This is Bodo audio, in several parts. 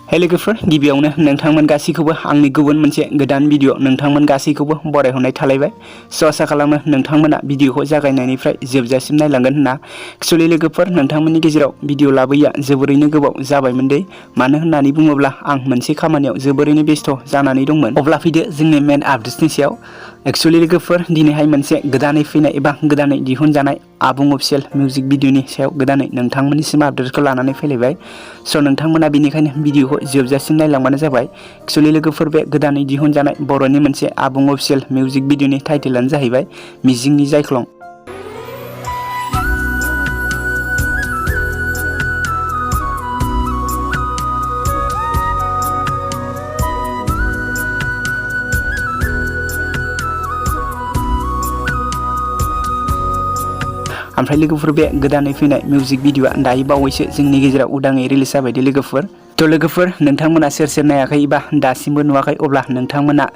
हे लोगोफोर गिबियावनो नोंथांमोन गासैखौबो आंनि गुबुन मोनसे गोदान भिडिअ नोंथांमोन गासैखौबो बरायहरनाय थालायबाय। आसा खालामो नोंथांमोना भिडिअखौ जागायनायनिफ्राय जोबजासिम नायलांगोन होनना। एक्चुअली लोगोफोर नोंथांमोननि गेजेराव भिडिअ लाबोयैया जोबोरैनो गोबाव जाबायमोन दै। मानो होननानै बुङोब्ला आं मोनसे खामानियाव जोबोरैनो बेस्थ जानानै दंमोन। अब्ला फैदो जोंनि मेन आपडेट्सनि सायाव। एक्चुअली लोगोफोर दिनैहाय मोनसे गोदानै फैनाय एबा गोदानै दिहुनजानाय आबुं अफिशियेल मिउजिक भिडिअनि सायाव गोदानै नोंथांमोननिसिम आपडेटखौ लानानै फैलायबाय। स' नोंथांमोना बेनिखायनो भिडिअखौ जोबजासिम नायलांबानो जाबाय। एक्चुअली लोगोफोर बे गोदानै दिहुनजानाय बर'नि मोनसे आबुं अफिशियेल मिउजिक भिडिअनि टाइटेलानो जाहैबाय मिजिंनि जायख्लं। ओमफ्राय लोगोफोर बे गोदानै फैनाय मिउजिक भिडिअआ दायो बावैसो जोंनि गेजेराव उदाङै रिलिज जाबाय दे लोगोफोर। थ' लोगोफोर नोंथांमोना सोर सोर नायाखै एबा दासिमबो नुवाखै अब्ला नोंथांमोना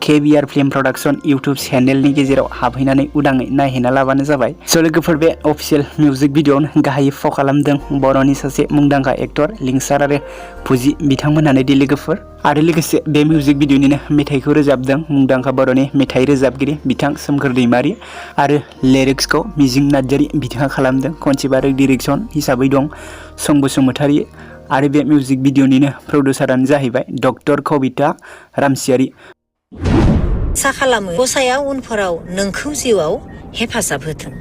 KBR फिल्म प्रडाक्शन इउटुब चेनेलनि गेजेराव हाबहैनानै उदाङै नायहैना लाबानो जाबाय। स' लोगोफोर बे अफिशियेल मिउजिक भिडिअआवनो गाहायै फाव खालामदों बर'नि सासे मुंदांखा एक्टर लिंसार आरो पुजि बिथांमोनहानो दे लोगोफोर। आरो लोगोसे बे मिउजिक भिडिअनिनो मेथाइखौ रोजाबदों मुंदांखा बर'नि मेथाइ रोजाबगिरि बिथां सोमखोर दैमारि आरो लिरिक्सखौ मिजिं नार्जारि बिथाङा खालामदों। कनसेप्ट आरो डिरेक्सन हिसाबै दं सं बसुमतारी आरो बे मिउजिक भिडिअनिनो प्रडिउसारानो जाहैबाय डक्टर कबिता रामसियारि। आसा खालामो गसाइया उनफोराव नोंखौ जिउआव हेफाजाब होथों।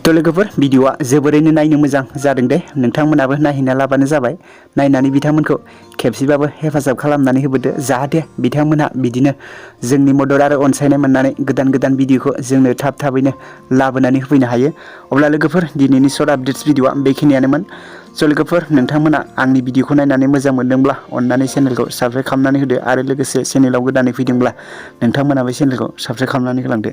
थ' लोगोफोर भिडिअआ जोबोरैनो नायनो मोजां जादों दे। नोंथांमोनाबो नायहैना लाबानो जाबाय। नायनानै बिथांमोनखौ खेबसेबाबो हेफाजाब खालामनानै होबोदो जाहाथे बिथांमोनहा बिदिनो जोंनि मदद आरो अनसायनाय मोननानै गोदान गोदान भिडिअखौ जोंनो थाब थाबैनो लाबोनानै होफैनो हायो। अब्ला लोगोफोर दिनैनि सर्ट आपडेट्स भिडिअआ बेखिनियानोमोन। स' लोगोफोर नोंथांमोना आंनि भिडिअखौ नायनानै मोजां मोनदोंब्ला अननानै चेनेलखौ साबस्क्राइब खालामनानै होदो आरो लोगोसे चेनेलाव गोदानै फैदोंब्ला नोंथांमोनाबो चेनेलखौ साबस्क्राइब खालामनानै होलांदो।